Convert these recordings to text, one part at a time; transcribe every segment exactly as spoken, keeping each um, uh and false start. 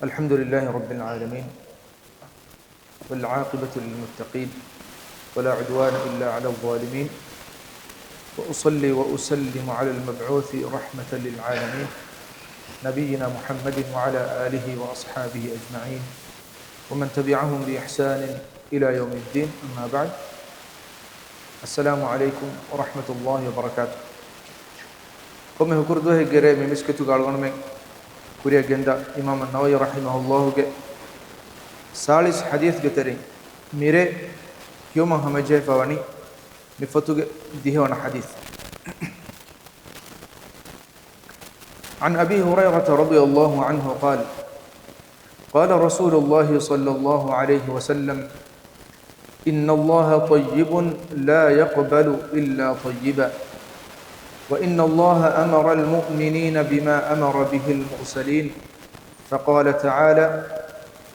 الحمد لله رب العالمين، والعاقبة للمتقين، ولا عدوان إلا على الظالمين، وأصلي وأسلم على المبعوث رحمة للعالمين، نبينا محمد وعلى آله وأصحابه أجمعين، ومن تبعهم بإحسان إلى يوم الدين، أما بعد. السلام عليكم ورحمة الله وبركاته. ކޮންމެ ހުކުރު ދުވަހެއްގެ ރޭ މި މިސްކިތުގަ އަޅުގަނޑުމެން ކުރިއަށް ގެންދާ އިމާމު ނަވަވީ ރަޙިމަހުﷲގެ ސާޅީސް ޙަދީޘްގެ ތެރެއިން މިރޭ ކިޔުމަށް ހަމަޖެހިފަ ވަނީ މި ފޮތުގެ ދިހަވަނަ ޙަދީޘް. عن أبي هريرة رضي الله عنه قال، قال رسول الله صلى الله عليه وسلم، إن الله طيب لا يقبل إلا طيبا، وإن الله أمر المؤمنين بما أمر به المرسلين، فقال تعالى،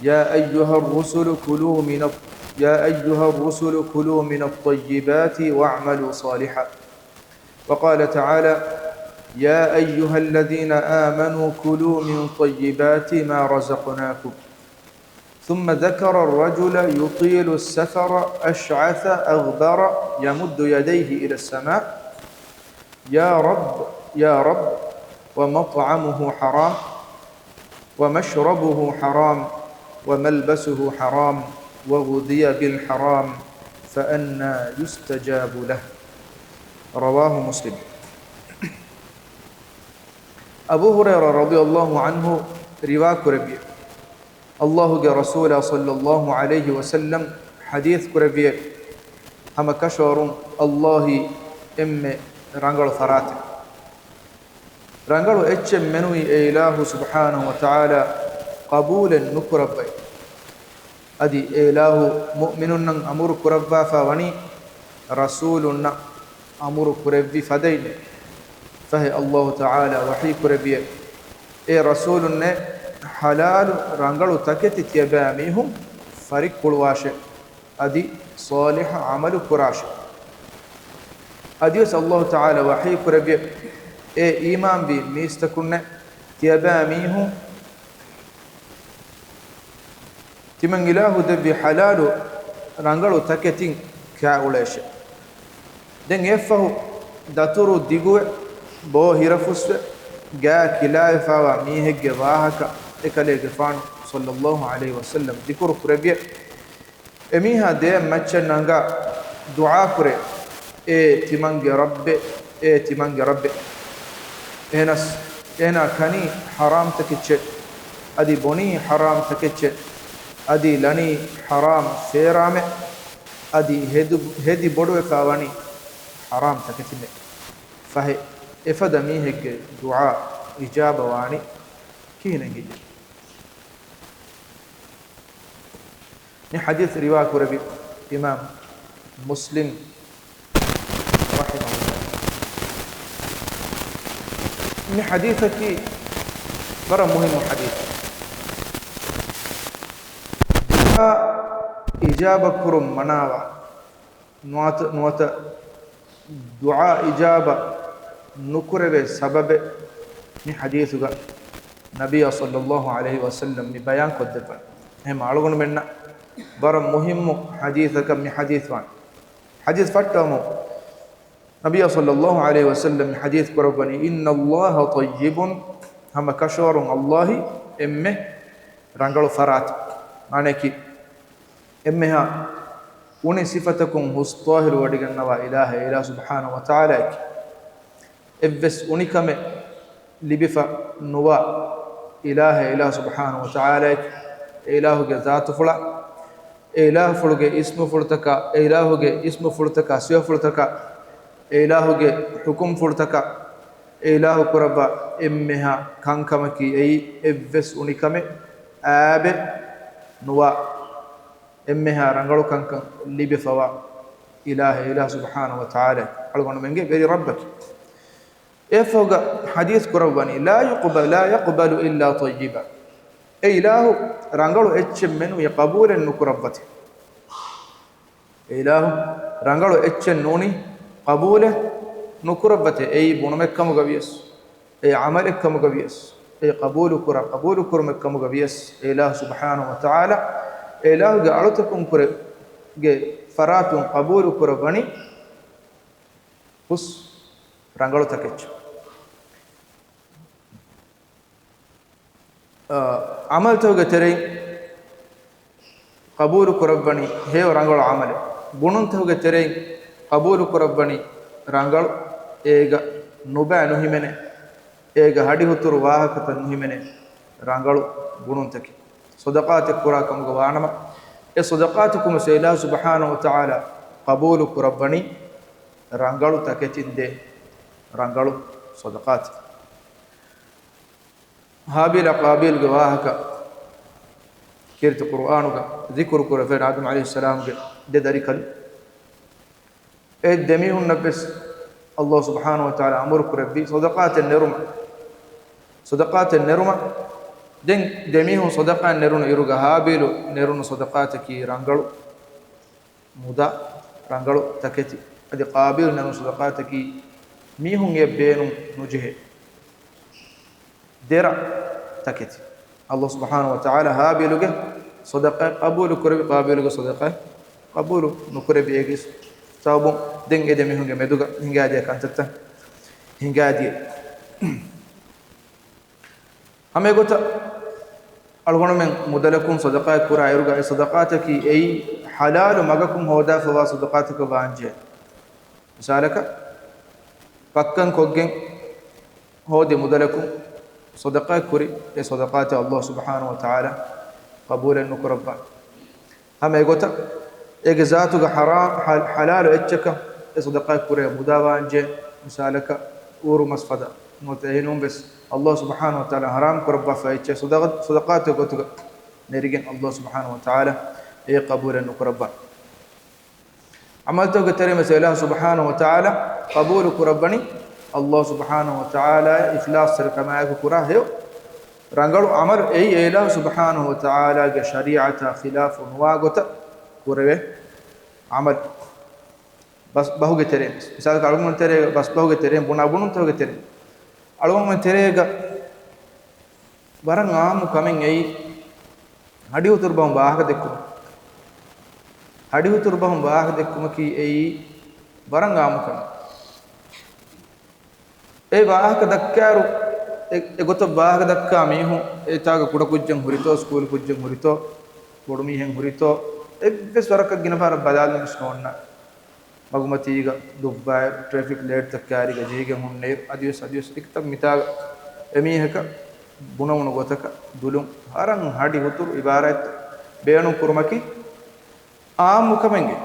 يا أيها الرسل كلوا من الط-، يا أيها الرسل كلوا من الطيبات واعملوا صالحا. وقال تعالى، يا أيها الذين آمنوا كلوا من طيبات ما رزقناكم. ثم ذكر الرجل يطيل السفر أشعث أغبر يمد يديه إلى السماء، يا رب، يا رب، ومطعمه حرام، ومشربه حرام، وملبسه حرام، وغذي بالحرام، فأنى يستجاب له. رواه مسلم. އަބޫ ހުރައިރާ ރަޟިޔަﷲ ޢަންހު ރިވާ ކުރެއްވި، ﷲގެ ރަސޫލާ ޞައްލަﷲ ޢަލައިހި ވަސައްލަމް ޙަދީޘް ކުރެއްވި، ހަމަ ކަށަވަރުން ﷲ އެންމެ ރަނގަޅު ފަރާތެއް. ރަނގަޅު އެއްޗެއް މެނުވީ އެ އިލާހު ސުބްޙާނަހު ވަތަޢާލާ ޤަބޫލެއް ނުކުރައްވައި. އަދި އެ އިލާހު މުއުމިނުންނަށް އަމުރު ކުރައްވާފަ ވަނީ ރަސޫލުންނަށް އަމުރު ކުރެއްވި ފަދައިން. ފަހެ ﷲ ތަޢާލާ ވަޙީ ކުރެއްވިއޭ، އޭ ރަސޫލުންނޭ، ޙަލާލު ރަނގަޅު ތަކެތި ތިޔަބައިމީހުން ފަރިއްކުޅުވާށޭ. އަދި ޞާލިޙަ ޢަމަލު ކުރާށޭ. އަދިވެސް ﷲ ތަޢާލާ ވަޙީ ކުރެއްވި، އޭ އީމާންވި މީސްތަކުންނޭ، ތިޔަބައިމީހުން ތިމަން އިލާހު ދެއްވި ޙަލާލު ރަނގަޅު ތަކެތިން ކާ އުޅޭށޭ. ދެން އެއަށްފަހު ދަތުރު ދިގުވެ، ބޯ ހިރަފުސްވެ، ގާ ކިލާވެފަވާ މީހެއްގެ ވާހަކަ އެކަލޭގެފާނު ޞައްލަﷲ ޢަލައިހި ވަސައްލަމް ޛިކުރު ކުރެއްވިއޭ. އެމީހާ ދެއަތް މައްޗަށް ނަނގާ ދުޢާ ކުރޭ، އޭ ތިމަންގެ ރައްބޭ، އޭ ތިމަންގެ ރައްބޭ. އެހެނަސް އޭނާ ކަނީ ޙަރާމް ތަކެއްޗޭ، އަދި ބޮނީ ޙަރާމް ތަކެއްޗޭ، އަދި ލަނީ ޙަރާމް ފޭރާމެއް، އަދި ހެދި، ހެދި ބޮޑުވެފަ ވަނީ ޙަރާމް ތަކެތިންނޭ. ފަހެ އެފަދަ މީހެއްގެ ދުޢާ އިޖާބަ ވާނީ ކިހިނެއް ހެއްޔޭ؟ މި ޙަދީޘް ރިވާ ކުރެއްވި އިމާމް މުސްލިމް ރަޙިމަހުﷲ. މި ޙަދީޘަކީ ވަރަށް މުހިއްމު ޙަދީޘެއް. ދުޢާ އިޖާބަ ކުރުން މަނާވާ ނުވަތަ، ނުވަތަ ދުޢާ އިޖާބަ ނުކުރެވޭ ސަބަބެއް މި ޙަދީޘުގަ ނަބިއްޔާ ޞައްލަﷲ ޢަލައިހި ވަސައްލަމް މި ބަޔާން ކޮށްދެއްވަނީ. އެހެން އަޅުގަނޑުމެންނަށް ވަރަށް މުހިއްމު ޙަދީޘަކަށް މި ޙަދީޘް ވާނެ. ޙަދީޘް ފައްޓަވަމުން ނަބިއްޔާ ޞައްލަﷲ ޢަލައިހި ވަސައްލަމް މި ޙަދީޘް ކުރައްވަނީ، إن الله طيب، ހަމަ ކަށަވަރުން ﷲ އެންމެ ރަނގަޅު ފަރާތެއް. މާނަޔަކީ، އެންމެހާ އުނި ސިފަތަކުން ހުސް ޠާހިރު ވޮޑިގަންނަވާ އިލާހެއް އިލާހު ސުބްޙާނަހު ވަތަޢާލާއެކޭ. އެއްވެސް އުނިކަމެއް ލިބިފަ ނުވާ އިލާހެއް އިލާހު ސުބްޙާނަހު ވަތަޢާލާއެކޭ. އެ އިލާހުގެ ޒާތުފުޅާ، އެ އިލާހުފުޅުގެ އިސްމުފުޅުތަކާ، އެ އިލާހުގެ އިސްމުފުޅުތަކާ، ސިފަފުޅުތަކާ، އެ އިލާހުގެ ޙުކުމްފުޅުތަކާ، އެ އިލާހު ކުރައްވާ އެންމެހާ ކަންކަމަކީ އެއީ އެއްވެސް އުނިކަމެއް އާބެއް ނުވާ، އެންމެހާ ރަނގަޅު ކަންކަން ލިބިފަވާ އިލާހެއް އިލާހު ސުބްޙާނަހު ވަތަޢާލާ އަޅުގަނޑުމެންގެ ވެރި ރައްބަކީ. އެއަށްފަހުގަ ޙަދީޘް ކުރައްވަނީ، لا يقبل، لا يقبل إلا طيبا. އެ އިލާހު ރަނގަޅު އެއްޗެއް މެނުވީ ޤަބޫލެއް ނުކުރައްވަތޭ. އެ އިލާހު ރަނގަޅު އެއްޗެއް ނޫނީ ޤަބޫލެއް ނުކުރައްވަތޭ. އެއީ ބުނުމެއްކަމުގަ ވިޔަސް، އެ ޢަމަލެއްކަމުގަ ވިޔަސް، އެ އެ ޤަބޫލުކުރާ، ޤަބޫލުކުރުމެއް ކަމުގަ ވިޔަސް، އެ އިލާހު ސުބްޙާނަހު ވަތަޢާލާ އެ އިލާހުގެ އަޅުތަކުން ކުރެ ގެ ފަރާތުން ޤަބޫލު ކުރައްވަނީ ހުސް ރަނގަޅު ތަކެއްޗެއް. އަ، ޢަމަލުތަކުގެ ތެރެއިން ޤަބޫލު ކުރައްވަނީ ހެޔޮ ރަނގަޅު ޢަމަލެއް. ބުނުންތަކުގެ ތެރެއިން ޤަބޫލު ކުރައްވަނީ ރަނގަޅު، އޭގަ ނުބައި ނުހިމެނޭ، އޭގަ ހަޑިހުތުރު ވާހަކަތައް ނުހިމެނޭ، ރަނގަޅު ބުނުންތަކެއް. ޞަދަޤާތެއް ކުރާ ކަމުގަ ވާނަމަ، އެ ޞަދަޤާތަކުން ވެސް އިލާހު ސުބްޙާނަހު ވަތަޢާލާ ޤަބޫލު ކުރައްވަނީ ރަނގަޅު ތަކެތިން ދޭ ރަނގަޅު ޞަދަޤާތެއް. ހާބީލާ ޤާބީލްގެ ވާހަކަ ކީރިތި ޤުރުއާނުގަ ޛިކުރު ކުރެވޭ އާދަމް ޢަލައިހިއްސަލާމްގެ ދެ ދަރިކަލު. އެ ދެމީހުންނަށް ވެސް ﷲ ސުބްޙާނަހު ވަތަޢާލާ އަމުރު ކުރެއްވި ޞަދަޤާތެއް ނެރުމަށް، ޞަދަޤާތެއް ނެރުމަށް. ދެން ދެމީހުން ޞަދަޤާތް ނެރުނު އިރުގަ ހާބީލު ނެރުނު ޞަދަޤާތަކީ ރަނގަޅު މުދާ، ރަނގަޅު ތަކެތި. އަދި ޤާބީލު ނެރުނު ޞަދަޤާތަކީ މީހުން އެ ބޭނުން ނުޖެހޭ ދެރަ ތަކެތި. ﷲ ސުބްޙާނަހު ވަތަޢާލާ ހާބީލުގެ ޞަދަޤާތް ޤަބޫލު ކުރެވި، ޤާބީލުގެ ޞަދަޤާތް ޤަބޫލު ނުކުރެވި. އޭގެ ސަބަބުން ދެން އެ ދެމީހުންގެ މެދުގަ ހިނގާދިޔަ ކަންތައްތައް ހިނގާދިޔަ. ހަމަ އެގޮތަށް އަޅުގަނޑުމެން މުދަލަކުން ޞަދަޤާތް ކުރާ އިރުގަ އެ ޞަދަޤާތަކީ އެއީ ޙަލާލު މަގަކުން ހޯދާފަވާ ޞަދަޤާތަކަށް ވާންޖެހޭ. މިސާލަކަށް، ފައްކަން ކޮށްގެން ހޯދި މުދަލަކުން ޞަދަޤާތް ކުރި، އެ ޞަދަޤާތަށް ﷲ ސުބްޙާނަހު ވަތަޢާލާ ޤަބޫލެއް ނުކުރައްވާ. ހަމަ އެގޮތަށް އޭގެ ޒާތުގަ ޙަރާ-، ޙަ-، ޙަލާލު އެއްޗަކަށް އެ ޞަދަޤާތް ކުރެވޭ މުދާ ވާންޖެހޭ. މިސާލަކަށް، އޫރު މަސް ފަދަ ނުވަތަ އެހެންވެސް ﷲ ސުބްޙާނަހު ވަތަޢާލާ ޙަރާމް ކުރައްވާފަ އެއްޗެއް ޞަދަޤާތެއް ގޮތުގަ ނެރިގެން ﷲ ސުބްޙާނަހު ވަތަޢާލާ އެ ޤަބޫލެއް ނުކުރައްވާ. ޢަމަލުތަކުގެ ތެރެއިން ވެސް އިލާހު ސުބްޙާނަހު ވަތަޢާލާ ޤަބޫލު ކުރައްވަނީ ﷲ ސުބްޙާނަހު ވަތަޢާލާ އިޚްލާޞްތެރިކަމާއެކު ކުރާ ހެޔޮ ރަނގަޅު ޢަމަލު. އެއީ އެ އިލާހު ސުބްޙާނަހު ވަތަޢާލާގެ ޝަރީޢަތާ ޚިލާފު ނުވާ ގޮތަށް ކުރެވޭ ޢަމަލު. ބަސް ބަހުގެ ތެރެއިން، މިސާލަކަށް އަޅުގަނޑު ތެރޭގަ، ބަސް ބަހުގެ ތެރެއިން، ބުނާ ބުނުންތަކުގެ ތެރެއިން، އަޅުގަނޑުމެން ތެރޭގަ ވަރަށް އާއްމު ކަމެއް އެއީ ހަޑިހުތުރު ބަހުން ވާހަކަ ދެއްކުމަކީ. ހަޑިހުތުރު ބަހުން ވާހަކަ ދެއްކުމަކީ އެއީ ވަރަށް އާއްމު ކަމެއް. އެ ވާހަކަ ދައްކާއިރު، އެ، އެގޮތަށް ވާހަކަ ދައްކާ މީހުން އެތާގަ ކުޑަކުއްޖެއް ހުރިތޯ، ސްކޫލް ކުއްޖެއް ހުރިތޯ، ބޮޑުމީހެއް ހުރިތޯ، އެއްވެސް ވަރަކަށް ގިނަ ފަހަރަށް ބަލާލުން ވެސް ނޯންނާނެ. މަގުމަތީގަ ދުއްވާއިރު، ޓްރެފިކް ލައިޓްތައް ކާރީގަ ޖެހިގެން ހުންނައިރު، އަދިވެސް، އަދިވެސް އެކަތައް މިތާގަ އެމީހަކަށް ބުނެވުނު ގޮތަކަށް ދުލުން، ވަރަށް ހަޑި ހުތުރު އިބާރާތްތައް ބޭނުން ކުރުމަކީ އާއްމު ކަމެއްގެ،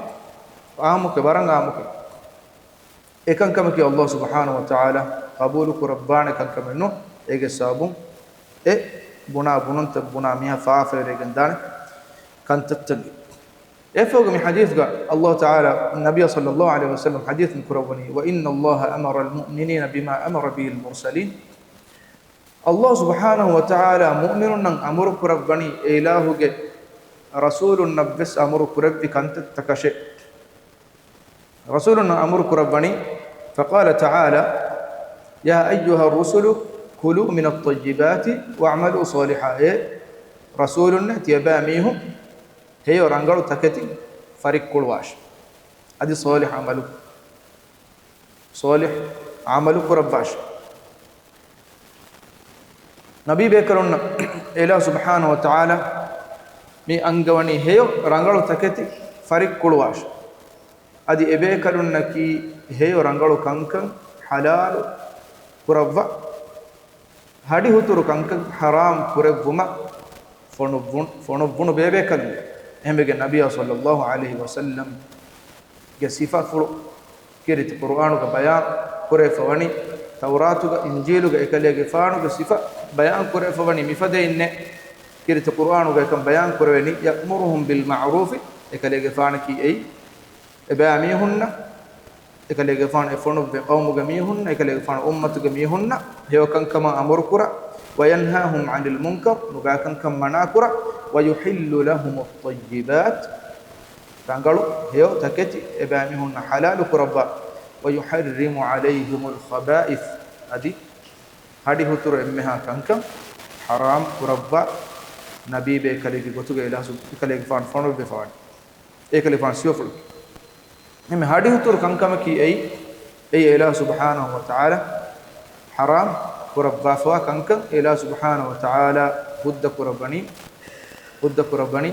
އާއްމު ކަ-، ވަރަށް އާއްމު ކަމެއް. އެކަންކަމަކީ ﷲ ސުބްޙާނަހު ވަތަޢާލާ ޤަބޫލު ކުރައްވާނެ ކަންކަމެއް ނޫން. އޭގެ ސަބަބުން އެ ބުނާ ބުނުންތައް ބުނާ މީހާ ފާފަވެރިވެގެން ދާނެ ކަންތައްތަކެއް. އެފަހުގެ މި ޙަދީޘްގަ ﷲ ތަޢާލާ ނަބިއްޔާ ޞައްލައްލާހު ޢަލައިހި ވަސައްލަމް ޙަދީޘް ކުރައްވަނީ، "وإن الله أمر المؤمنين بما أمر به المرسلين." ﷲ ސުބްޙާނަހު ވަތަޢާލާ މުއުމިނުންނަށް އަމުރު ކުރައްވަނީ އެ އިލާހުގެ ރަސޫލުންނަށްވެސް އަމުރު ކުރެއްވި ކަންތައްތަކަށޭ. ރަސޫލުންނަށް އަމުރު ކުރައްވަނީ، فقال تعالى، "يا أيها الرسل كلوا من الطيبات واعملوا صالحا." އޭ ރަސޫލުންނޭ، ތިޔަބައިމީހުން ހެޔޮ ރަނގަޅު ތަކެތިން ފަރިއްކުޅުވާށި. އަދި ޞާލިޙު ޢަމަލު، ޞާލިޙު ޢަމަލު ކުރައްވާށި. ނަބީ ބޭކަލުންނަށް އެ އިލާހު ސުބްޙާނަހު ވަތަޢާލާ މި އަންގަވަނީ ހެޔޮ ރަނގަޅު ތަކެތި ފަރިއްކުޅުވާށި. އަދި އެބޭކަލުންނަކީ ހެޔޮ ރަނގަޅު ކަންކަން ޙަލާލު ކުރައްވާ، ހަޑިހުތުރު ކަންކަން ޙަރާމް ކުރެއްވުމަށް ފޮނުއްވުން-، ފޮނުއްވުނު ބޭބޭކަލުންގެ. އެހެންވެގެން ނަބިއްޔާ ޞައްލައްލާހު ޢަލައިހި ވަސައްލަމްގެ ސިފަފުޅު ކީރިތި ޤުރުއާނުގަ ބަޔާން ކުރެވިފަވަނީ، ތައުރާތުގަ، އިންޖީލުގަ އެކަލޭގެފާނުގެ ސިފަ ބަޔާން ކުރެވިފަވަނީ މިފަދައިންނޭ. ކީރިތި ޤުރުއާނުގަ އެކަން ބަޔާން ކުރެވެނީ، "يأمرهم بالمعروف"، އެކަލޭގެފާނަކީ އެއީ އެބައިމީހުންނަށް، އެކަލޭގެފާނު އެ ފޮނުއްވި ޤައުމުގެ މީހުންނަށް، އެކަލޭގެފާނު އުއްމަތުގެ މީހުންނަށް ހެޔޮކަންކަމަށް އަމުރުކުރާ، "وينهاهم عن المنكر"، ނުބައިކަންކަން މަނާކުރާ، "ويحل لهم الطيبات"، ރަނގަޅު ހެޔޮ ތަކެތި އެބައިމީހުންނަށް ޙަލާލު ކުރައްވާ، "ويحرم عليهم الخبائث"، އަދި ހަޑިހުތުރު އެންމެހާ ކަންކަން ޙަރާމް ކުރައްވާ ނަބީ ބޭކަލެއްގެ ގޮތުގަ އެލާހު ސު-، އެކަލޭގެފާނު ފޮނުއްވިފަވާނެ. އެކަލޭގެފާނު ސިފަފުޅު. އެންމެ ހަޑިހުތުރު ކަންކަމަކީ އެއީ، އެއީ އެލާހު ސުބްޙާނަހު ވަތަޢާލާ ޙަރާމް ކުރައްވާފަވާ ކަންކަން. އެލާހު ސުބްޙާނަހު ވަތަޢާލާ ހުއްދަ ކުރައްވަނީ، ހުއްދަ ކުރައްވަނީ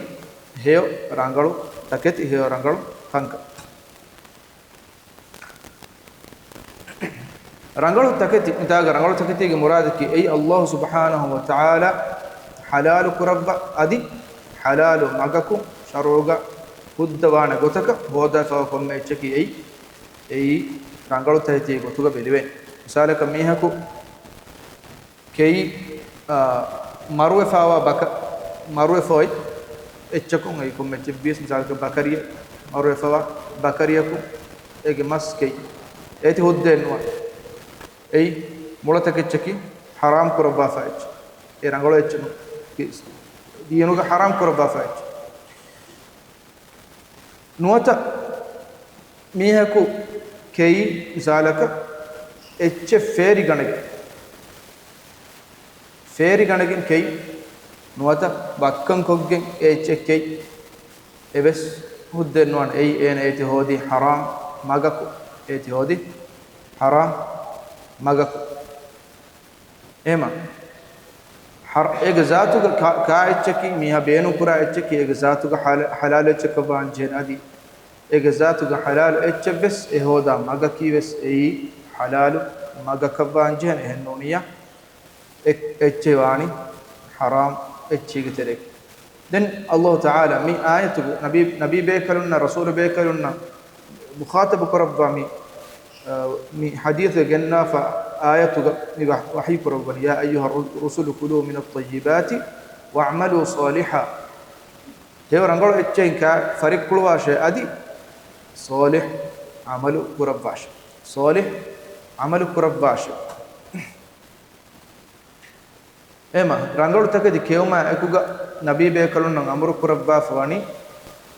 ހެޔޮ ރަނގަޅު ތަކެތި، ހެޔޮ ރަނގަޅު ކަންކަން. ރަނގަޅު ތަކެތި، މިތާގަ ރަނގަޅު ތަކެތީގެ މުރާދަކީ އެއީ އަލްލާހު ސުބްޙާނަހު ވަތަޢާލާ ޙަލާލު ކުރައްވާ އަދި ޙަލާލު މަގަކުން ޝަރުޢުގަ ހުއްދަވާނެ ގޮތަކަށް ހޯދާފަވާ ކޮންމެ އެއްޗަކީ އެއީ، އެއީ ރަނގަޅު ތަކެތީގެ ގޮތުގަ ބެލެވޭނެ. މިސާލަކަށް މީހަކު ކެއި، އާ، މަރުވެފަވާ ބަކަ-، މަރުވެފަ އޮތް އެއްޗަކުން އެއީ ކޮންމެ އެއްޗެއްވިޔަސް، މިސާލަކަށް ބަކަރިއެއް، މަރުވެފަވާ ބަކަރިއަކުން އޭގެ މަސް ކެއި. އޭތި ހުއްދައެއް ނުވާ. އެއީ މުޅަ ތަކެއްޗަކީ ޙަރާމް ކުރައްވާފަ އެއްޗެއް. އެ ރަނގަޅު އެއްޗެއް ނޫން. ދީނުގަ ޙަރާމް ކުރައްވާފަ އެއްޗެއް. ނުވަތަ މީހަކު ކެއި މިސާލަކަށް އެއްޗެއް ފޭރިގަނެގެން، ފޭރިގަނެގެން ކެއި، ނުވަތަ ވައްކަން ކޮށްގެން އެ އެއްޗެއް ކެއި، އެވެސް ހުއްދައެއް ނުވާނެ. އެއީ އޭނަ އޭތި ހޯދީ ޙަރާމް މަގަކު، އޭތި ހޯދީ ޙަރާމް މަގަކު. އެހެމަ ޙަރ-، އޭގެ ޒާތުގަ ކާ-، ކާ އެއްޗަކީ މީހާ ބޭނުންކުރާ އެއްޗަކީ އޭގެ ޒާތުގަ ޙަލާ-، ޙަލާލު އެއްޗަކަށްވާން ޖެހޭނެ އަދި އޭގެ ޒާތުގަ ޙަލާލު އެއްޗެއްވެސް އެ ހޯދާ މަގަކީވެސް އެއީ ޙަލާލު މަގަކަށްވާން ޖެހޭނެ. އެހެންނޫނިއްޔާ އެ-، އެއްޗެއް ވާނީ ޙަރާމް އެއްޗީގެ ތެރޭގަ. ދެން އަލްލާހު ތަޢާލާ މި އާޔަތުގަ ނަބީ، ނަބީ ބޭކަލުންނަށް، ރަސޫލު ބޭކަލުންނަށް މުޚާޠަބު ކުރައްވާ މި، އަ، މި ޙަދީޘްގަ ގެންނާފަ އާޔަތުގަ މި ވަ-، ވަޙީ ކުރައްވަނީ، يا أيها الرسل كلوا من الطيبات واعملوا صالحا. ހެޔޮ ރަނގަޅު އެއްޗެއް ކާ ފަރިއްކުޅުވާށޭ އަދި ޞާލިޙް ޢަމަލު ކުރައްވާށޭ. ޞާލިޙް ޢަމަލު ކުރައްވާށޭ. އެހެމަ ރަނގަޅު ތަކެތި ކެއުމާ އެކުގަ ނަބީ ބޭކަލުންނަށް އަމުރު ކުރައްވާފަ ވަނީ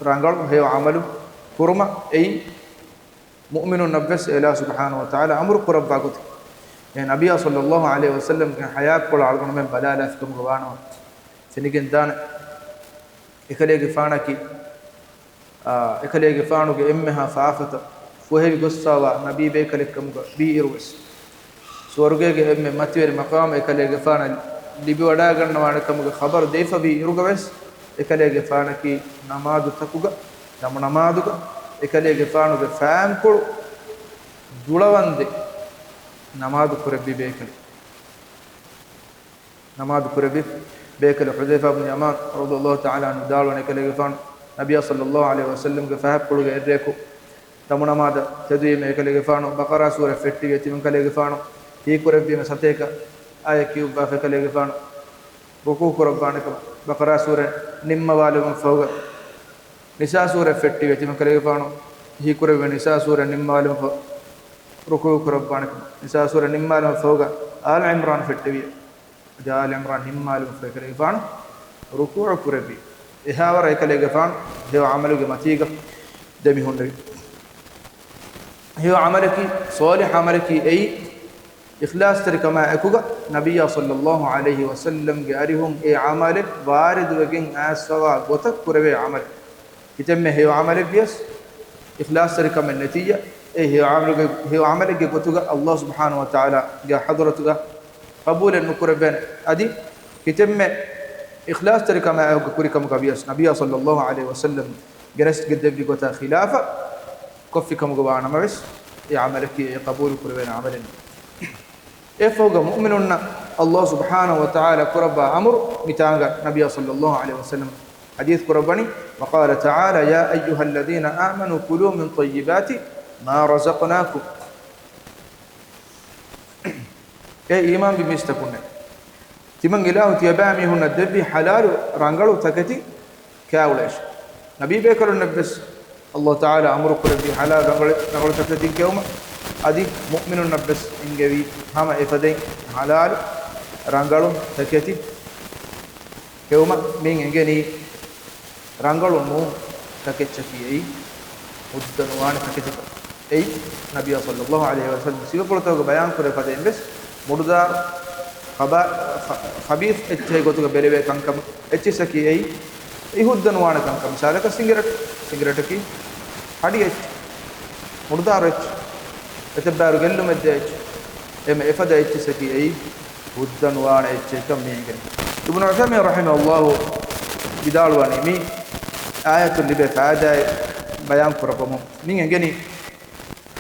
ރަނގަޅު ހެޔޮ ޢަމަލު ކުރުމަށް. އެއީ މުއުމިނުންނަށްވެސް އެލާ ސުބްޙާނަހު ވަތަޢާލާ އަމުރު ކުރައްވާ ގޮތެއް. އެ ނަބިއްޔާ ޞައްލައްލާހު ޢަލައިހި ވަސައްލަމްގެ ޙަޔާތްކޮޅަށް އަޅުގަނޑުމެން ބަލާލާފިކަމުގަ ވާނަމަ ފެނިގެންދާނެ. އެކަލޭގެފާނަކީ، އާ، އެކަލޭގެފާނުގެ އެންމެހާ ފާފަތައް ފުހެވި ގޮއްސާވާ ނަބީ ބޭކަލެއްކަމުގަ ވީއިރުވެސް، ސުވަރުގޭގެ އެންމެ މަތިވެރި މަޤާމެއް އެކަލޭގެފާނަށް ލިބިވަޑައިގަންނަވާނެކަމުގެ ޚަބަރު ދެވިފަވީ އިރުގަވެސް، އެކަލޭގެފާނަކީ ނަމާދުތަކުގަ، ނަމު ނަމާދުގަ އެކަލޭގެފާނުގެ ފާންކޮޅު ދުޅަވަންދެން ނަމާދު ކުރެއްވި ބޭކަލެއް. ނަމާދު ކުރެއްވި ބޭކަލެއް. ޙުޛައިފާ ބިން ޔަމާން ރަޟިޔަﷲ ތަޢާލާ ޢަންހު ވިދާޅުވަނީ، އެކަލޭގެފާނު ނަބިއްޔާ ޞައްލައްލާހު ޢަލައިހި ވަސައްލަމްގެ ފަހަތްޕުޅުގެ އެއްރެއަކު ނަމު ނަމާދަށް ތެދުވީމަ އެކަލޭގެފާނު ބަޤަރާ ސޫރަ ފެއްޓިވި. ތިމަން ކަލޭގެފާނު ހީކުރެއްވީމަ ސަތޭކަ އާޔަތް ކިޔުއްވާފަ އެކަލޭގެފާނު ރުކޫޢު ކުރައްވާނެކަމަށް. ބަޤަރާ ސޫރަ ނިންމަވާލުމަށް ފަހުގަ ނިސާ ސޫރަ ފެއްޓިވި. ތިމަން ކަލޭގެފާނު ހީކުރެއްވީ ނިސާ ސޫރަ ނިންމާލުމަށް ފަހު ރުކޫޢު ކުރައްވާނެކަމަށް. ނިސާ ސޫރަ ނިންމާލުމަށް ފަހުގަ އާލު ޢިމްރާން ފެއްޓެވި. އަދި އާލު ޢިމްރާން ނިންމާލުމަށް ފަހު އެކަލޭގެފާނު ރުކޫޢު ކުރެއްވި. އެހާވަރަށް އެކަލޭގެފާނު ހެޔޮ ޢަމަލުގެ މަތީގަ ދެމިހުންނެވި. ހެޔޮ ޢަމަލަކީ، ޞާލިޙް ޢަމަލަކީ އެއީ، އިޚްލާޞްތެރިކަމާ އެކުގަ ނަބިއްޔާ ޞައްލައްލާހު ޢަލައިހި ވަސައްލަމްގެ އަރިހުން އެ ޢަމަލެއް ވާރިދުވެގެން އައިސްފަވާ ގޮތަށް ކުރެވޭ ޢަމަލެއް. ކިތަންމެ ހެޔޮ ޢަމަލެއްވިޔަސް، އިޚްލާޞްތެރިކަމެއް ނެތިއްޔާ، އެ ހެޔޮ ޢަމަލުގެ، ހެޔޮ ޢަމަލެއްގެ ގޮތުގަ އަލްލާހު ސުބްޙާނަހު ވަތަޢާލާގެ ޙަޟްރަތުގަ ޤަބޫލެއް ނުކުރެވޭނެ. އަދި ކިތަންމެ އިޚްލާޞްތެރިކަމާ އެކުގަ ކުރިކަމުގަ ވިޔަސް، ނަބިއްޔާ ޞައްލައްލާހު ޢަލައިހި ވަސައްލަމް ގެނެސްގެން ދެއްވި ގޮތާ ޚިލާފަށް ކޮށްފިކަމުގަ ވާނަމަވެސް، އެ ޢަމަލަކީ އެ ޤަބޫލު ކުރެވޭނެ ޢަމަލެއް ނޫން. އެއަށްފަހުގަ މުއުމިނުންނަށް އަލްލާހު ސުބްޙާނަހު ވަތަޢާލާ ކުރައްވާ އަމުރު މިތާނގަ ނަބިއްޔާ ޞައްލައްލާހު ޢަލައިހި ވަސައްލަމް ޙަދީޘް ކުރައްވަނީ، وقال تعالى يا أيها الذين آمنوا كلوا من طيبات ما رزقناكم. އޭ އީމާންވި މީސްތަކުންނޭ! ތިމަން އިލާހު ތިޔަބައިމީހުންނަށް ދެއްވި ޙަލާލު ރަނގަޅު ތަކެތި ކާއުޅޭށި. ނަބީ ބޭކަލުންނަށްވެސް އަލްލާހު ތަޢާލާ އަމުރު ކުރެއްވި ޙަލާލު ރަނގަޅު، ރަނގަޅު ތަކެތިން ކެއުމަށް، އަދި މުއުމިނުންނަށްވެސް އެންގެވީ ހަމަ އެފަދައިން ޙަލާލު ރަނގަޅު ތަކެތި ކެއުމަށް. މިއިން އެނގެނީ ރަނގަޅު ނޫން ތަކެއްޗަކީ އެއީ، ހުއްދަ ނުވާނެ ތަކެތިތައް. އެއީ، ނަބިއްޔާ ޞައްލައްލާހު ޢަލައިހި ވަސައްލަމް ސިފަފުޅުތަކުގަ ބަޔާންކުރެ ފަދައިން ވެސް މުޑުދާރު ޚަބާ-، ޚަ-، ޚަބީޘް އެއްޗެހި ގޮތުގަ ބެލެވޭ ކަންކަމަށް އެއްޗިއްސަކީ އެއީ، އެއީ ހުއްދަ ނުވާނެ ކަންކަން. މިސާލަކަށް ސިނގިރެޓް، ސިނގިރެޓަކީ ހަޑި އެއްޗެއް، މުޑުދާރު އެއްޗެއް، އެތައްބާރު ގެއްލުމެއް ދޭ އެއްޗެއް، އެމަ އެފަދަ އެއްޗިއްސަކީ އެއީ ހުއްދަ ނުވާނެ އެއްޗެއްކަން މި އެނގެނީ. އިބްނު ޢުޘައިމީން ރަޙިމަހުﷲ ވިދާޅުވަނީ މި އާޔަތުން ލިބޭ ފައިދާއެއް ބަޔާން ކުރައްވަމުން މި އެނގެނީ،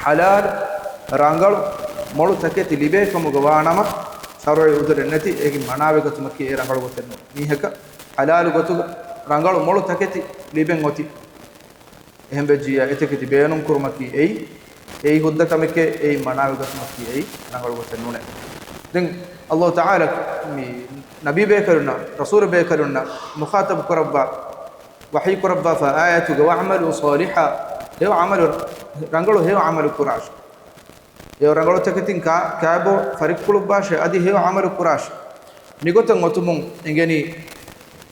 ޙަލާލު، ރަނގަޅު، މޮޅު ތަކެތި ލިބޭ ކަމުގަ ވާނަމަ، ޝަރުޢީ ޢުޛުރެއް ނެތި އޭގެ މަނާވެގަތުމަކީ އެ ރަނގަޅު ގޮތެއް ނޫން. މީހަކަށް ޙަލާލު ގޮތުގަ ރަނގަޅު މޮޅު ތަކެތި ލިބެން އޮތީ، އެހެން ވެއްޖިއްޔާ އެތަކެތި ބޭނުން ކުރުމަކީ އެއީ، އެއީ ހުއްދަ ކަމެކޭ، އެއީ މަނާވެގަތުމަކީ އެއީ ރަނގަޅު ގޮތެއް ނޫނޭ. ދެން ﷲ ތަޢާލާ މި ނަބީ ބޭކަލުންނަށް، ރަސޫލު ބޭކަލުންނަށް މުޚާޠަބު ކުރައްވާ، ވަޙީ ކުރައްވާފަ އާޔަތުގަ، "وَاعْمَلُوا صَالِحًا"، ހެޔޮ ޢަމަލު، ރަނގަޅު ހެޔޮ ޢަމަލު ކުރާށޭ. ހެޔޮ ރަނގަޅު ތަކެތިން ކާ-، ކާބޯ ފަރިއްކުޅުއްވާށޭ، އަދި ހެޔޮ ޢަމަލު ކުރާށޭ. މިގޮތަށް އޮތުމުން އެނގެނީ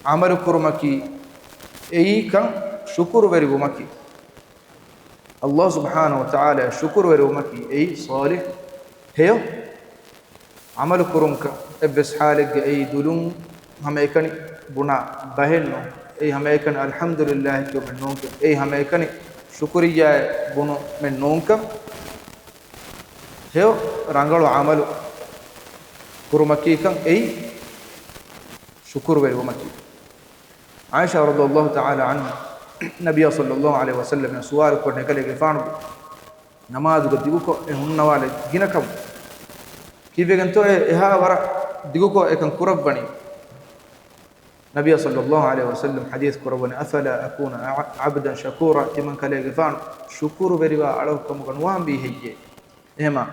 ޢަމަލު ކުރުމަކީ އެއީކަން ޝުކުރުވެރިވުމަކީ. ﷲ ސުބްޙާނަހޫ ވަތަޢާލާ ޝުކުރުވެރިވުމަކީ އެއީ ޞާލިޙު ހެޔޮ ޢަމަލު ކުރުންކަން. އެއްވެސް ޙާލެއްގަ އެއީ ދުލުން ހަމައެކަނި ބުނާ ބަހެއް ނޫން. އެއީ ހަމައެކަނި އަލްޙަމްދުލިއްލާހި ކިޔުމެއް ނޫންކަން. އެއީ ހަމައެކަނި ޝުކުރިއްޔާއެއް ބުނުމެއް ނޫންކަން. ހެޔޮ ރަނގަޅު ޢަމަލު ކުރުމަކީކަން އެއީ ޝުކުރުވެރިވުމަކީ. ޢާއިޝާ ރަޟިޔަﷲ ތަޢާލާ ޢަންހާ ނަބިއްޔާ ޞައްލަﷲ ޢަލައިހި ވަސައްލަމަށް ސުވާލު ކުރަން އެކަލޭގެފާނު ނަމާދުގަ ދިގުކޮށް އެ ހުންނަވާލެއް ގިނަކަމު ކީއްވެގެންތޯ އެ އެހާ ވަރަށް ދިގުކޮށް އެކަން ކުރައްވަނީ؟ ނަބިއްޔާ ޞައްލަﷲ ޢަލައިހި ވަސައްލަމަ ޙަދީޘް ކުރައްވަނީ، "أفلا أكون عبدا شكورا"، ތިމަން ކަލޭގެފާނު ޝުކުރުވެރިވާ އަޅަކު ކަމުގަ ނުވާންވީ ހެއްޔޭ؟ އެހެމާ،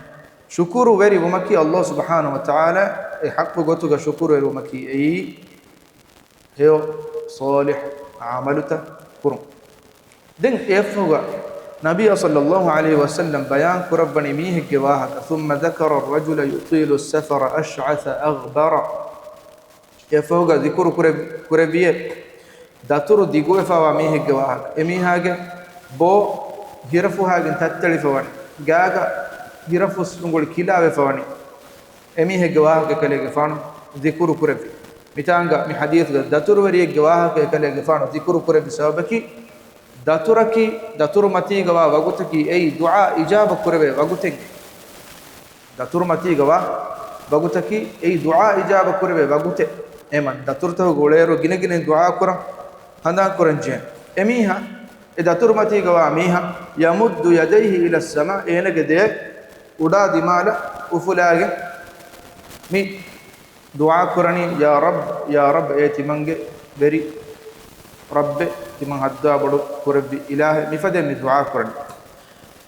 ޝުކުރުވެރި ވުމަކީ ﷲ ސުބްޙާނަހޫ ވަތަޢާލާ އެ ޙައްޤު ގޮތުގަ ޝުކުރުވެރި ވުމަކީ އެއީ ހެޔޮ ޞާލިޙު ޢަމަލުތައް ކުރުން. ދެން އެއަށްފަހުގަ ނަބިއްޔާ ޞައްލަﷲ ޢަލައިހި ވަސައްލަމަ ބަޔާން ކުރައްވަނީ މީހެއްގެ ވާހަކަ، "ثم ذكر الرجل يطيل السفر أشعث أغبر". އެއަށްފަހުގަ ޒިކުރު ކުރެ-، ކުރެއްވިއޭ، ދަތުރު ދިގުވެފަވާ މީހެއްގެ ވާހަކަ. އެމީހާގެ ބޯ ހިރަފުހާގެން ތައްތެޅިފަވަނީ، ގާގަ ހިރަފުސް ރުނގުޅި ކިލާވެފަވަނީ. އެމީހެއްގެ ވާހަކަ ކަލޭގެފާނު ޒިކުރު ކުރެއްވި. މިތާނގަ މި ޙަދީޘްގަ ދަތުރުވެރިއެއްގެ ވާހަކަ ކަލޭގެފާނު ޒިކުރު ކުރެއްވި ސަބަބަކީ، ދަތުރަކީ، ދަތުރު މަތީގަވާ ވަގުތަކީ އެއީ ދުޢާ އިޖާބަ ކުރެވޭ ވަގުތެއް. ދަތުރު މަތީގަވާ ވަގުތަކީ އެއީ ދުޢާ އިޖާބަ ކުރެވޭ ވަގުތެއް. އެމަ ދަތުރުތަކުގަ އުޅޭއިރު ގިނަގިނައިން ދުޢާ ކުރަން ހަނދާން ކުރަން ޖެހޭ. އެމީހާ، އެ ދަތުރު މަތީގަވާ މީހާ، "يمد يديه إلى السماء"، އޭނަގެ ދެ އުޑާ ދިމާލަށް އުފުލާގެން މި ދުޢާ ކުރަނީ، "يا رب، يا رب"، އޭ ތިމަންގެ ވެރި ރައްބެ، ތިމަން ހައްދާ ބޮޑު ކުރެއްވި އިލާހެ، މިފަދައިން މި ދުޢާ ކުރަނީ.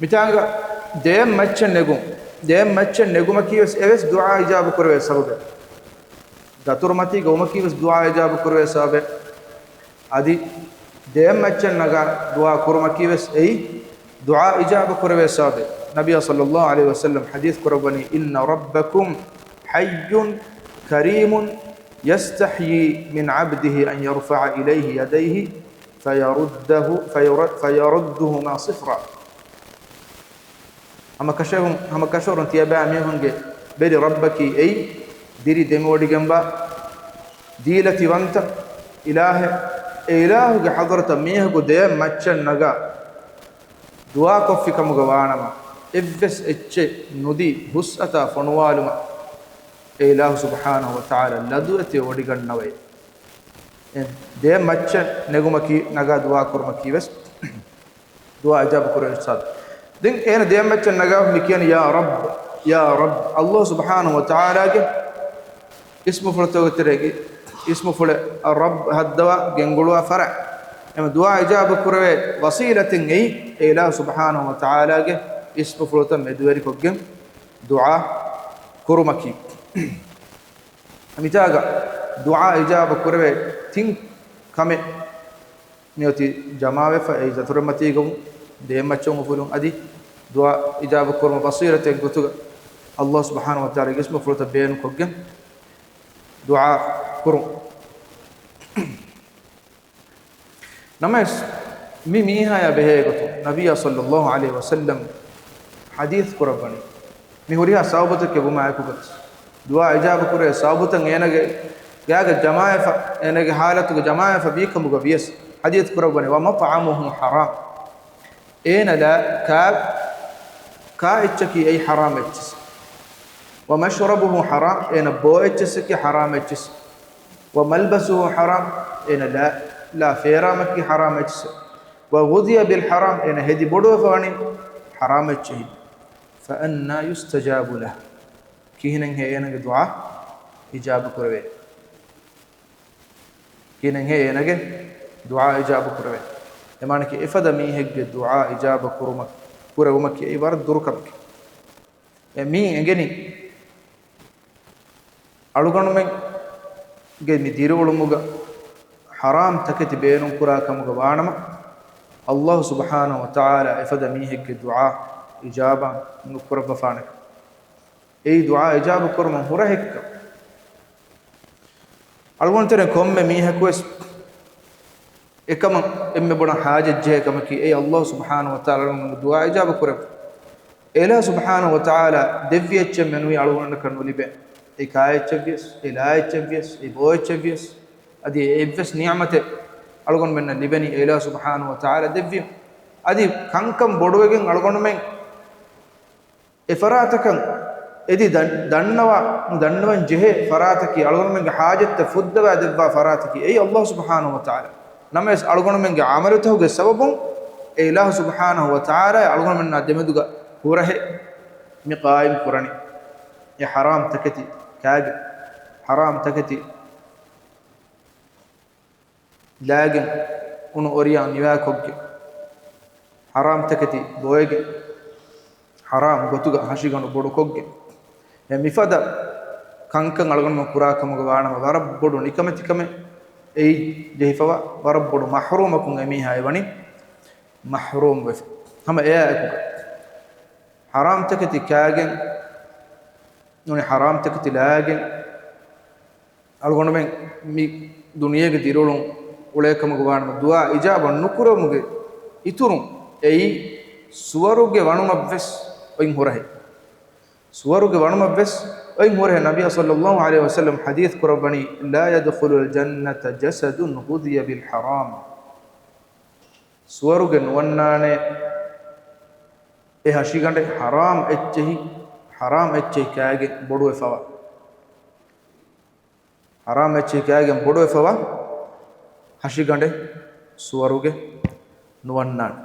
މިތާނގަ ދެއަތް މައްޗަށް ނެގުން، ދެއަތް މައްޗަށް ނެގުމަކީ ވެސް އެވެސް ދުޢާ އިޖާބަ ކުރެވޭ ސަބަބެއް. ދަތުރު މަތީ ގައުމަކީ ވެސް ދުޢާ އިޖާބަ ކުރެވޭ ސަބަބެއް. އަދި ދެއަތް މައްޗަށް ނަގާ ދުޢާ ކުރުމަކީ ވެސް އެއީ ދުޢާ އިޖާބަ ކުރެވޭ ސަބަބެއް. ނަބިއްޔާ ޞައްލަﷲ ޢަލައިހި ވަސައްލަމަ ޙަދީޘް ކުރައްވަނީ، "إن ربكم حي كريم يستحيي من عبده أن يرفع إليه يديه فيرده، فير-، فيردهما صفرا." ހަމަކަށަވަރުން، ހަމަކަށަވަރުން ތިޔަބައިމީހުންގެ ވެރި ރައްބަކީ އެއީ، ދިރި ދެމިވޮޑިގެންވާ ދީލަތިވަންތަ އިލާހެއް. އެ އިލާހުގެ ޙަޟްރަތަށް މީހަކު ދެއަތް މައްޗަށް ނަގާ ދުޢާކޮށްފި ކަމުގަ ވާނަމަ، އެއްވެސް އެއްޗެއް ނުދީ ހުސްއަތާ ފޮނުވާލުމަށް އެ އިލާހު ސުބްޙާނަހޫ ވަތަޢާލާ ލަދުވެތި ވޮޑިގަންނަވައި. އެ ދެއަތް މައްޗަށް ނެގުމަކީ، ނަގާ ދުޢާ ކުރުމަކީ ވެސް ދުޢާ އިޖާބަ ކުރެވޭ ސަބަބެއް. ދެން އޭނަ ދެއަތް މައްޗަށް ނަގާ މި ކިޔަނީ، "يا رب، يا رب." ﷲ ސުބްޙާނަހޫ ވަތަޢާލާގެ އިސްމުފުޅުތަކުގެ ތެރޭގައި އިސްމުފުޅެއް، އައްރައްބް ހައްދަވާ ގެންގުޅުވާ ފަރާތް. އެމަ ދުޢާ އިޖާބަ ކުރެވޭ ވަސީލަތެއް އެއީ، އެ އިލާހު ސުބްޙާނަހޫ ވަތަޢާލާގެ އިސްމުފުޅުތައް މެދުވެރިކޮށްގެން ދުޢާ ކުރުމަކީ. މިތާގަ ދުޢާ އިޖާބަ ކުރެވޭ ތިން ކަމެއް މިއޮތީ ޖަމާވެފަ، އެއީ ދަތުރެއް މަތީގަ ވުން، ދެއަތް މައްޗަށް އުފުލުން އަދި ދުޢާ އިޖާބަ ކުރުމަށް ވަސީލަތެއް ގޮތުގަ ﷲ ސުބްޙާނަހޫ ވަތަޢާލާގެ އިސްމުފުޅުތައް ބޭނުންކޮށްގެން ދުޢާ ކުރުން. ނަމަވެސް، މި މީހާޔާ ބެހޭ ގޮތުން ނަބިއްޔާ ޞައްލަﷲ ޢަލައިހި ވަސައްލަމަ ޙަދީޘް ކުރައްވަނީ، މި ހުރިހާ ސަބަބުތަކެއް ވުމާއެކުގަ ދުޢާ އިޖާބަ ކުރޭ ސަބަބުތައް އޭނަގެ ގާގަ ޖަމާވެފަ، އޭނަގެ ޙާލަތުގަ ޖަމާވެފަ ވީ ކަމުގަ ވިޔަސް، ޙަދީޘް ކުރައްވަނީ، "ومطعمه حرام." އޭނަ ލާ ކާ، ކާ އެއްޗަކީ އެއީ ޙަރާމް އެއްޗިސް. "ومشربه حرام." އޭނަ ބޯ އެއްޗެއްސަކީ ޙަރާމް އެއްޗިސް. "وملبسه حرام." އޭނަ ލާ، ލާ ފޭރާމަކީ ޙަރާމް އެއްޗިސް. "وغذي بالحرام." އޭނަ ހެދި ބޮޑުވެފަ ވަނީ ޙަރާމް އެއްޗެހި. "فأنى يستجاب له؟" ކިހިނެއްހޭ އޭނަގެ ދުޢާ އިޖާބަ ކުރެވޭ؟ ކިހިނެއްހޭ އޭނަގެ ދުޢާ އިޖާބަ ކުރެވޭ؟ އެމާނަކީ އެފަދަ މީހެއްގެ ދުޢާ އިޖާބަ ކުރުމަ، ކުރެވުމަކީ އެއީ ވަރަށް ދުރު ކަމެކޭ. އެ މީ އެނގެނީ އަޅުގަނޑުމެންގެ މި ދިރިއުޅުމުގަ ޙަރާމް ތަކެތި ބޭނުން ކުރާ ކަމުގަ ވާނަމަ، ﷲ ސުބްޙާނަހޫ ވަތަޢާލާ އެފަދަ މީހެއްގެ ދުޢާ އިޖާބަ ނުކުރައްވަފާނެކަން. އެއީ ދުޢާ އިޖާބަ ކުރުމަށް ހުރަހެއްކަން. އަޅުގަނޑު ތެރެ ކޮންމެ މީހަކުވެސް އެކަމަށް އެންމެ ބޮޑަށް ޙާޖަތް ޖެހޭ ކަމަކީ، އެއީ ﷲ ސުބްޙާނަހޫ ވަތަޢާލާ އަޅުގަނޑު ދުޢާ އިޖާބަ ކުރެވުން. އެ އިލާހު ސުބްޙާނަހޫ ވަތަޢާލާ ދެއްވި އެއްޗެއް މެނުވީ އަޅުގަނޑަކަށް ނުލިބޭ. އެ ކާ އެއްޗެއްވިޔަސް، އެ ލާ އެއްޗެއްވިޔަސް، އެ ބޯ އެއްޗެއްވިޔަސް، އަދި އެ އެއްވެސް ނިޢުމަތެއް އަޅުގަނޑުމެންނަށް ލިބެނީ އެ އިލާހު ސުބްޙާނަހޫ ވަތަޢާލާ ދެއްވީމަ. އަދި ކަންކަން ބޮޑުވެގެން އަޅުގަނޑުމެން އެ ފަރާތަކަށް އެދި ދަން-، ދަންނަވާ، ނުދަންނަވަން ޖެހޭ ފަރާތަކީ، އަޅުގަނޑުމެންގެ ޙާޖަތްތައް ފުއްދަވާ ދެއްވާ ފަރާތަކީ އެއީ ﷲ ސުބްޙާނަހޫ ވަތަޢާލާ. ނަމަވެސް އަޅުގަނޑުމެންގެ ޢަމަލުތަކުގެ ސަބަބުން އެ އިލާހު ސުބްޙާނަހޫ ވަތަޢާލާ އަޅުގަނޑުމެންނާ ދެމެދުގަ ހުރަހެއް މި ޤާއިމް ކުރަނީ. އެ ޙަރާމް ތަކެތި ކާގެން، ޙަރާމް ތަކެތި ލާގެން، އުނު އޮރިޔާ ނިވާކޮށްގެން، ޙަރާމް ތަކެތި ބޮއެގެން، ޙަރާމް ގޮތުގަ ހަށިގަނޑު ބޮޑުކޮށްގެން، އެ މިފަދަ ކަންކަން އަޅުގަނޑުމެން ކުރާ ކަމުގަ ވާނަމަ، ވަރަށް ބޮޑު ނިކަމެތިކަމެއް އެއީ ޖެހިފަވާ، ވަރަށް ބޮޑު މަޙްރޫމަކުން އެމީހާ އެވަނީ މަޙްރޫމް ވެފަ. ހަމަ އެއާއެކުގަ ޙަރާމް ތަކެތި ކާގެން، ނޫނީ ޙަރާމް ތަކެތި ލާގެން، އަޅުގަނޑުމެން މި ދުނިޔޭގެ ދިރިއުޅުން އުޅޭކަމުގަ ވާނަމަ، ދުޢާ އިޖާބަ ނުކުރުމުގެ އިތުރުން އެއީ ސުވަރުގެ ވަނުމަށްވެސް އޮތް ހުރަހެއް. ސުވަރުގެ ވަނުމަށްވެސް އޮތް ހުރަހެއް. ނަބިއްޔާ ޞައްލައްލާހު ޢަލައިހި ވަސައްލަމް ޙަދީޘް ކުރައްވަނީ، "لا يدخل الجنة جسد غذي بالحرام." ސުވަރުގެ ނުވަންނާނެ އެ ހަށިގަނޑެއް ޙަރާމް އެއްޗެހި، ޙަރާމް އެއްޗެހި ކާގެން ބޮޑުވެފަވާ. ޙަރާމް އެއްޗެހި ކާގެން ބޮޑުވެފަވާ ހަށިގަނޑެއް ސުވަރުގެ ނުވަންނާނެ.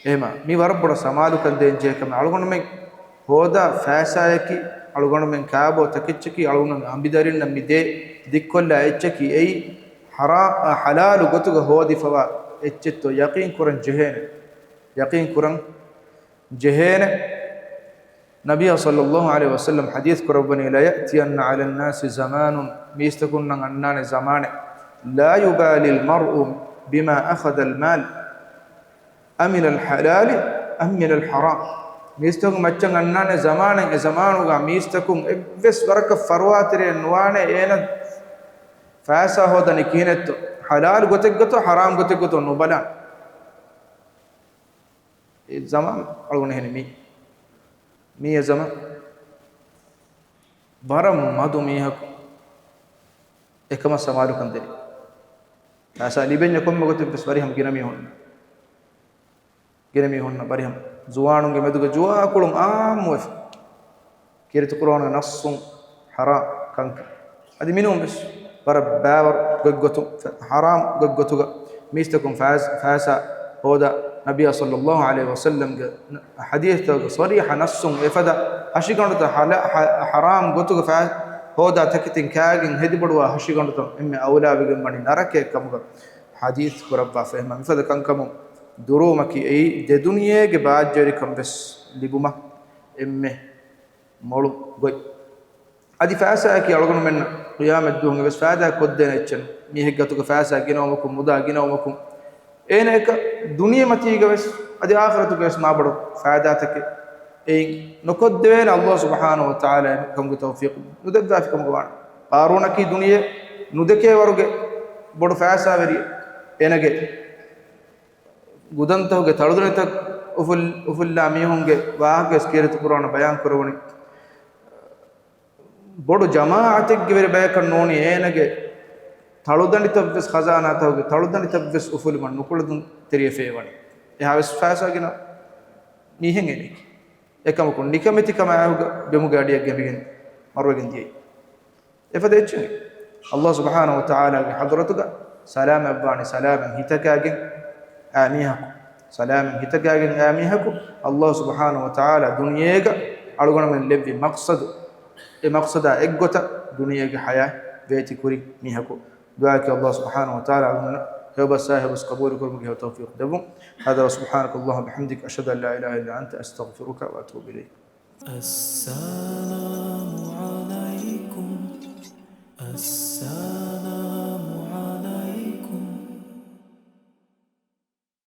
އެހެމަ މި ވަރަށް ބޮޑަށް ސަމާލުކަން ދޭން ޖެހޭ ކަމެއް. އަޅުގަނޑުމެން ހޯދާ ފައިސާއަކީ، އަޅުގަނޑުމެން ކާބޯ ތަކެއްޗަކީ، އަޅުގަނޑުމެން އަނބިދަރިންނަށް މި ދޭ ދިއްކޮށްލާ އެއްޗަކީ، އެއީ ޙަރާ-، ޙަލާލު ގޮތުގަ ހޯދިފަވާ އެއްޗެއްތޯ ޔަޤީން ކުރަން ޖެހޭނެ. ޔަޤީން ކުރަން ޖެހޭނެ. ނަބިއްޔާ ޞައްލައްލާހު ޢަލައިހި ވަސައްލަމް ޙަދީޘް ކުރައްވަނީ، "ليأتين على الناس زمان." މީސްތަކުންނަށް އަންނާނެ ޒަމާނެއް، "لا يبالي المرء بما أخذ المال أمن الحلال أم من الحرام." މީސްތަކުން މައްޗަށް އަންނާނެ ޒަމާނެއް، އެ ޒަމާނުގަ މީސްތަކުން އެއްވެސް ވަރަކަށް ފަރުވާތެރިއެއް ނުވާނެ، އޭނަ ފައިސާ ހޯދަނީ ކިހިނެއްތޯ، ޙަލާލު ގޮތެއްގަތޯ، ޙަރާމް ގޮތެއްގަތޯ ނުބަލާނެ. އެ ޒަމާން އަޅުގަނޑު ހެނި މީ. މީ އެ ޒަމާން ވަރަށް މަދު މީހަކު އެކަމަށް ސަމާލުކަން ދެނީ. ފައިސާ ލިބެންޏާ ކޮންމެ ގޮތެއް ވެސް ވަރިހަމަ ގިނަ މީހުން، ގިނަ މީހުންނަށް ވަރިހަމަ ޒުވާނުންގެ މެދުގަ ޖުވާ ކުޅުން އާއްމުވެފަ. ކީރިތި ޤުރުއާނުގެ ނައްޞުން ޙަރާމް ކަންކަން. އަދި މިނޫން ވެސް ވަރަށް ބާވަރު ގޮތްގޮތުން، ޙަރާމް ގޮތްގޮތުގަ މީސްތަކުން ފައިސް-، ފައިސާ ހޯދާ، ނަބިއްޔާ ޞައްލައްލާހު ޢަލައިހި ވަސައްލަމްގެ ޙަދީޘްތަކުގެ ޞަރީޙަ ނައްޞުން އެފަދަ ހަށިގަނޑުތައް ޙަލާ-، ޙަ-، ޙަރާމް ގޮތުގަ ފައިސް ހޯދާ ތަކެތިން ކާގެން ހެދިބޮޑުވާ ހަށިގަނޑުތައް އެންމެ އައުލާވެގެން ވަނީ ނަރަކައެއް ކަމުގަ ޙަދީޘް ކުރައްވާފަ. އެހެންމަ މިފަދަ ކަންކަމުން ދުރުވުމަކީ އެއީ ދެ ދުނިޔޭގެ ބާއްޖަވެރިކަން ވެސް ލިބުމަށް އެންމެ މޮޅު ގޮތް. އަދި ފައިސާއަކީ އަޅުގަނޑުމެންނަށް ޤިޔާމަތްދުވަހުގެ ވެސް ފައިދާ ކޮށްދޭނެ އެއްޗެއް. މީހެއްގެ އަތުގަ ފައިސާ ގިނަވުމަކުން، މުދާ ގިނަވުމަކުން، އޭނައަކަށް ދުނިޔެމަތީގަ ވެސް އަދި އާޚިރަތުގަ ވެސް މާބޮޑު ފައިދާތަކެއް އެއިން ނުކޮށްދެވޭނެ. އައްލާހު ސުބްޙާނަހު ވަތަޢާލާ އެކަމުގެ ތައުފީޤު ނުދެއްވާފި ކަމުގަ ވާނެ. ޤާރޫނަކީ ދުނިޔެ ނުދެކޭ ވަރުގެ ބޮޑު ފައިސާވެރިއެއް. އޭނަގެ ގުދަންތަކުގެ ތަޅުދަނޑިތައް އުފުލް-، އުފުއްލާ މީހުންގެ ވާހަކަވެސް ކީރިތި ޤުރުއާނު ބަޔާން ކުރައްވަނީ. ބޮޑު ޖަމާޢަތެއްގެ ވެރި ބަޔަކަށް ނޫނީ އޭނަގެ ތަޅުދަނޑިތައްވެސް، ޚަޒާނާތަކުގެ ތަޅުދަނޑިތައްވެސް އުފުލުމަށް ނުކުޅެދުން ތެރިޔަ ފޭވަނީ. އެހާވެސް ފައިސާ ގިނަ މީހެއް އޭނައަކީ. އެކަމަކު ނިކަމެތިކަމާއެކު ބިމުގެ އަޑިއަށް ގެނބިގެން މަރުވެގެން ދިޔައީ. އެފަދަ އެއްޗެއް. ﷲ ސުބްޙާނަހޫ ވަތަޢާލާގެ ޙަޟްރަތުގަ ސަލާމަތްވާނީ ސަލާމަތް ހިތަކާގެން އާ މީހަކު. ސަލާމަތް ހިތަކާގެން އާ މީހަކު ﷲ ސުބްޙާނަހޫ ވަތަޢާލާ ދުނިޔޭގަ އަޅުގަނޑުމެން ލެއްވި މަޤްޞަދު، އެ މަޤްޞަދާ އެއްގޮތަށް ދުނިޔޭގެ ޙަޔާތް ވޭތި ކުރި މީހަކު. ދުޢާއަކީ ﷲ ސުބްޙާނަހޫ ވަތަޢާލާ އަޅުގަނޑު ހެޔޮބަސްއާ ހެޔޮބަސް ޤަބޫލު ކުރުމުގެ ހެޔޮ ތައުފީޤު ދެއްވުން. هذا وسبحانك اللهم وبحمدك، أشهد أن لا إله إلا أنت، أستغفرك وأتوب إليك. السلام عليكم. السلام